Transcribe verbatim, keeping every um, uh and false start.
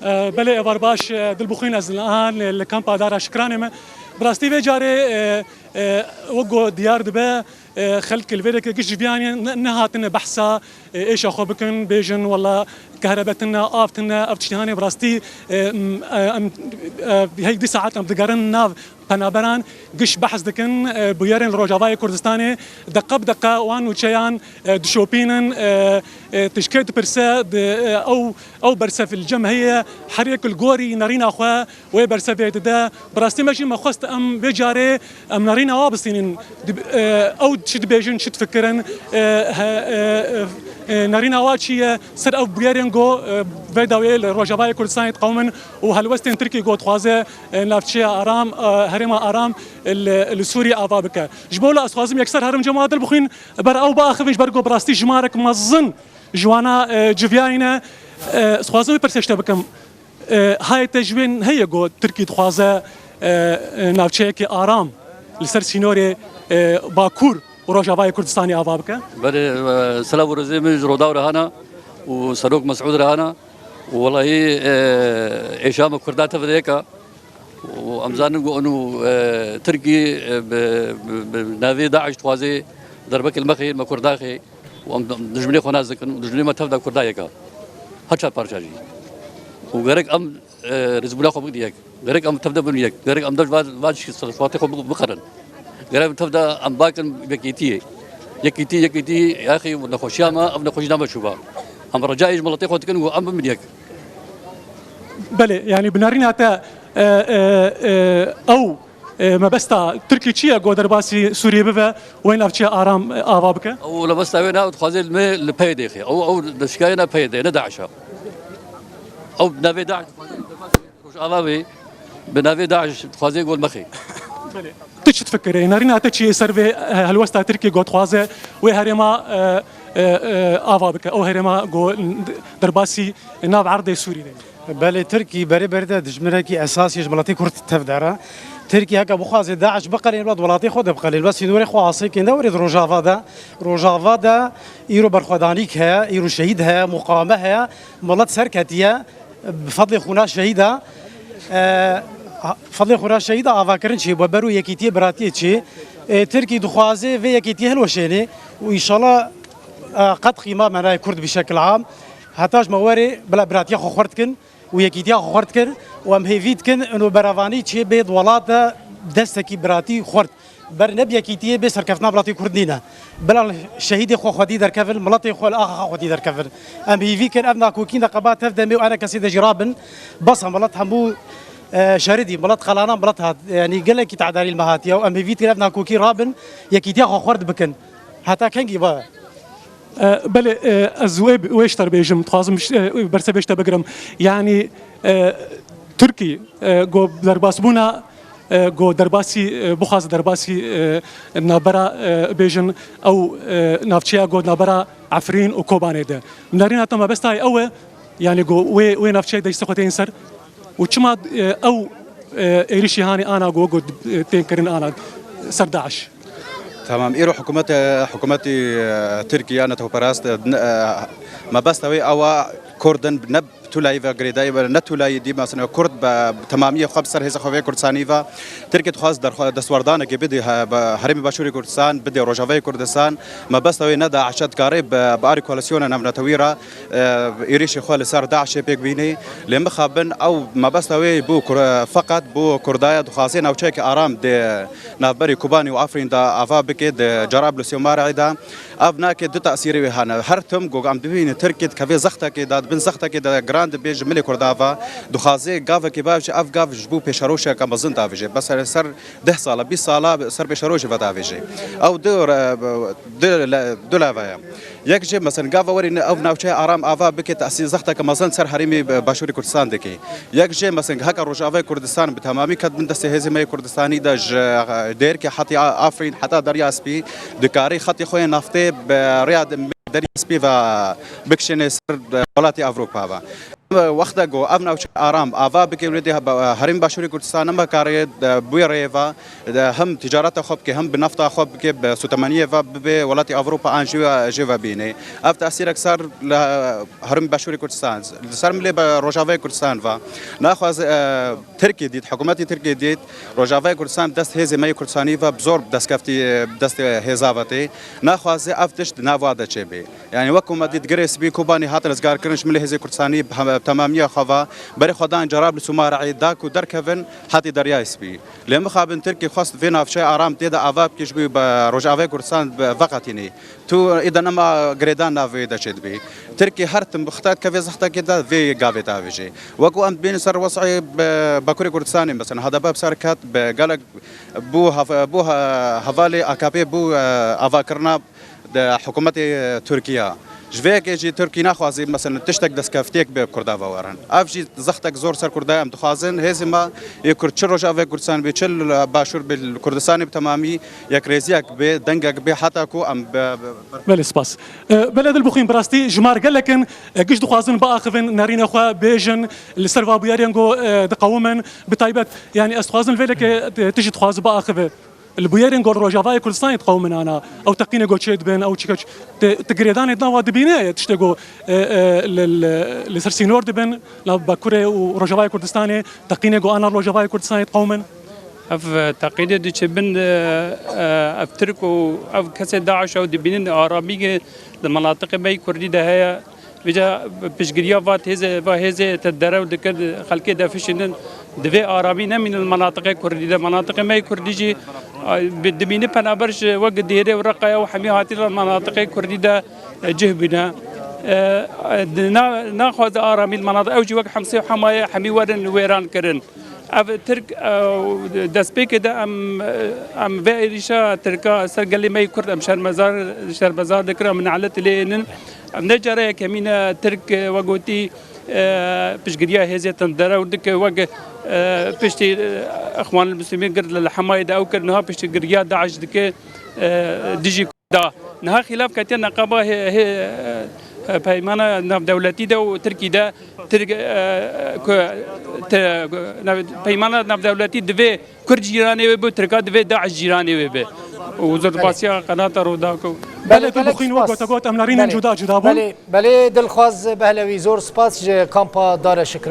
E, belê, êvar baş, e, Dilbixwîn, ez li an, e, li kampa Dara Şikranê me. Bi rastî vê carê, e, e, wek ku diyar dibe, e, xelk li vê derê giş jiviyanê ne-, nehatine behsa, e, êşa xwe bikin, bêjin, wela, kehrebetin ne, avtin ne, ev tiştî hanê bi rastî, e, m-, e, em, e, hey dî saet em digerin nav penaberan, giş behs dikin, e, bûyerên li Rojavayê Kurdistanê, deqe bi deqe wan nûçeyan, e, dişopînin, e, e, tişkê dipirse, di, e, ew, ew bersev li cem heye, her yek li gorî nerîna xwe wê bersevê dide. Bi rastî me jî me xwest em vê carê em nerîna wa bistînin. Dib-, e, ew çi dibêjin, çi difikirin, e, he, e, e, e, nerîna wa çi ye, ser ev bûyerên go, e, vê dawiyê li Rojavayê Kurdistanê diqewimin û helwestên Tirkî go dixwaze, e, navçeya Aram, e, herêma Aram li, li Sûriyê ava bike. Ji bo wela ez dixwazim yekser herim cem wa Dilbixwîn, ber ew biaxivin, ji ber ku bi rastî jimarek mezin ji wana, e, civiyayî ne. E, ez dixwazim vê pirsê ji te bikim. E, hayê te ji wê heye ku Tirkî dixwaze, e, e, navçeyekê aram li ser sînorê, e, Bakur û Rojavayê Kurdistanê ava bike? Belê, e, silav û rêzê min ji Rûdaw re hene û Serok Mesûd re hene. Û welahî, e, êşa me Kurda tev de yek e. Û em zanin ku eno, e, Tirkî, e, bi, bi, bi navê DAIŞ dixwaze derbekê li me xê, me Kurda xê. Û em dijminê xwe nas dikin û dijminê me tev de Kurda yek e. Her çar parça jî. Û gerek em, e, rêzbûna xwe bidin yek. Gerek em tev de bin yek. Gerek em dev va, va şi-, şifatê xwe bi-, bixerin. Gerek em tev de em bakin yekîtiyê. Yekîtî, yekîtî, yaxî nexweşiya me, ev nexweşî name çûba. Em ricayê ji miletê xwe dikin ku em bibin yek. Belê, yanî bi nerîna te, e, e, e, ew, e, mebesta Tirkî çi ye ku derbasî Sûriyê bibe, wê navçeya aram, e, ava bike? Ew mebesta wê ne, ew dixwaze li me, li PYDê xê. Ew, ew şikayê ne PYD, ne DAIŞ e. Ew bi navê DAIŞ dixwaze derbasî Rojava bê, bi navê DAIŞ dixwaze ku li me xê. Belê. Tu çi difikirî? Nerîna te çi ye ser vê, e, helwesta Tirkî ku dixwaze wê herêma, e, e, e, ava bike? Ew herêma ku derbasî nav erdê Sûrî de. Belê, Tirkî berê berê de dijminekî esasî ji miletê Kurd tev de re. Tirkî heke bixwaze DAIŞ biqelên, wela di welatê xwe de biqelên, wela sînorê xwe asê kê, ne were di Rojava de. Rojava de îro berxwedanîk heye, îro şehîd heye, muqame heye, milet serketiye. Bi fedlê xwîna şehîda, e, fedlê xwîna şehîda avakirin çê bû, ber û yekîtiyê biratiyê çê. E, Tirkî dixwaze vê yekîtiyê hilweşênê û înşallah, e, qet qîma menayê Kurd bi şekil am. Heta ji me werê bila biratiya xwe xurt kin û yekîtiya xwe xurt kir û em hêvî dikin ino berevanî çê bê di welat de destekî biratî xurt. Ber ne bi yekîtiyê bê serkeftina miletê Kurd nîne. Bila şehîdê xwe xwedî derkevin, miletê xwe li axa xwe xwedî derkevin. Em hîvî kin ev nakokîn de qeba tev demê û enekesê de jî rabin. Bes e, milet hemû, e, şeridî, milet xelana milet hat. Yanî gelekî tedarî li me hatiye û em hîvî dikin ev nakokî rabin, yekîtiya xwe xurt bikin. Heta kengî be? E, belê, e, ez wê, wê ji te bêjim, dixwazim, e, bersevê ji te bigirim. Yanî, e, Tirkî, e, go derbasbûna, e, go derbasî, e, bixwaze derbasî, e, navbera, e, bêjin ew, e, navçeya go navbera Efrîn û Kobanê de. Nerîna te mebesta ew e, yanî go wê, wê navçeyê de destê xwe tênin ser. Û çima, e, ew, e, êrişî hanê ana go, go, e, tên kirin ana ser DAIŞ? Tamam, îro hikûmetê, hikûmetî, e, Tirkiye netewperast, e, ne, e, mebesta wê ew e, Kurd in ne bi tulayî ve girêdayî ve, ne tulayî dî, mesela Kurd bi, bi temamiyê xwe bi ser hêza xwe vê Kurdistanî ve. Tirkiye dixwaz derxwe-, destwerdanekê bidê he-, bi Herêmê Başûrê Kurdistan, bidê Rojavayê Kurdistan. Mebesta wê ne DAIŞ e, dikare bi, bi arî koalîsyona navnetewî re, e, êrişê xwe li ser DAIŞê pêk bînê. Lê mixabin ew mebesta wê bû Kur-, feqet bû Kurdaya dixwaze navçeyeke aram di navberê Kobanê û Efrîn de ava bike di Cerablus û Marê de. Ev nake du tesîrê wê hene. Her tim ku em dibînin Tirkiye dikeve zextekê de, di bin zextekê de giran dibe ji milê Kurda ve. Dixwaze gavekê bavêje, ev gav ji bo pêşerojeke mezin davêje. Bes ser, ser deh sala, bîst sala ser pêşerojê ve davêje. Ew du re-, du le-, du lave ye. Yek jê, mesela, gava werî ev navçeya aram ava bike, tesîr zexteke mezin ser herêmê Başûrê Kurdistan dike. Yek jê, mesela, heke Rojavayê Kurdistan bi temamî ket bin destê hêzê me yê Kurdistanî de ji Dêrkê hetî Afrîn heta Derya Spî, dikarî xetê xwe yê naftê bi rêya Derya Spî ve bikişêne ser welatê Ewropa ve. Wexta ku ev navçe aram ava bike, wê dê Herêmê Başûrê Kurdistan nema karê, e, bûyê rêva, e, hem ticareta xwe bike, hem bi nefta xwe bike, bi sotemeniyê ve bibe welatê Ewropa an jê ve, jê ve bîne. Ev tesîrek ser li Herêmê Başûrê Kurdistan, li ser milê be Rojavayê Kurdistan ve. Naxwaze, e, Tirkî dît, hikûmetê Tirkî dît, Rojavayê Kurdistan dest hêzê me yê Kurdistanî ve bi zor bi destkeftî, bi destê hêza ve tê. Naxwaze ev tişt di nav wa de çêbe. Yani wek ku me dît Girê Spî Kobanî hate rizgarkirin ji milê hêzê Kurdistanî bi hem-, temamiya xwe ve berê xwe dan Cerablus û Mar'ê da ku derkevin hetê Deryayê Spî. Lê mixabin Tirkî xwest vê navçeyê aram tê de ava bike ji bo be Rojavayê Kurdistan be veqetînê. Tu ê de nema girêdan nav vê de çêdibî. Tirkî her tim bi xeta dikeve zextekê de vê gavê davêje. Wek ku em dibînin ser wes'ê be Bakurê Kurdistanê, mesela H D P bi ser ket, bi gelek bû hev-, bû he-, hevalê A K P bû, e, avakirina de hikûmetê Tirkiye. Ji vê yekê jî Tirkî naxwazî, mesela, tiştek destkeftiyek bi Kurda ve werin. Ev jî zextek zor ser Kurda em dixwazin. Hêzê me yê Kurd çi Rojavayê Kurdistan bê, çi li Başûr bê, li Kurdistanê bi temamî yekrêziyek bê, dengek bê, heta ku em bi, bi, bi Belê, spas. E, belê Dilbixwîn, bi rastî ji mar gelek in, e, giş dixwazin biaxivin, nerîna xwe bêjin, li ser va bûyerên ku, e, diqewimin, bi taybet, yani ez dixwazim vê leke, e, tu jî dixwazi biaxive. Li bûyerên ku li Rojavayê Kurdistanê diqewimin ana, ew teqînê ku çê dibin, ew çi, tu, tu girêdanê di nav wa dibîne, tiştê ku, e, e, li, li, li ser sînor dibin, nav Bakurê û Rojavayê Kurdistanê, teqînê ku ana Rojavayê Kurdistanê diqewimin? Ev, e, teqînê diçe bin, e, e, ev Tirk û ev kesê DAIŞ ew dibînin aramî li menatiqê me yê Kurdî de heye. Vêca piştgiriya va hêzê, va hêzê te derew dikir, xelkê difişînin. Divê aramî nemînin li menatiqê Kurdî de. Menatiqê me yê Kurdî jî, a, bi, dibîne penaber ji wek Dêrê û Reqaya û hemî hatî li menatiqê Kurdî de, e, cih bûne. E, e, di-, na-, naxwaze aramî li menatiqê, ew jî wek Hemsê û Hemayê hemî werin wêran kirin. Ev Tirk, e, destpêkê de em, em vê êrîşa Tirka ser gelê me yê Kurd em şermezar, şermezar dikirin, em nelet lê ênin. Em ne cara yekemîn e Tirk, e, we gotî, e, piştgiriya hêzê tundrew dike, wek, e, piştî, e, Îxwanul Muslimîn girt li Hemayê de ew kir, niha piştgiriya DAIŞ dike, e, dijî Kurda. Niha xîlaf ketiye neqaba hê-, hê-, e, peymana navdewletî de û Tirkî de, Tirk, e, ku, te-, nav-, peymana navdewletî divê Kurd cîranê wê be, Tirka divê DAIŞ cîranê wê be. Û zordibasiya qenata Rûdako. Belê, Belê, gelek Dilbixwîn, wek spas. Gote got, em nerînin Belê. Cuda cuda bûn. Belê, belê, Dilxwaz Behlewî, zor spas ji kampa Dare Şikir.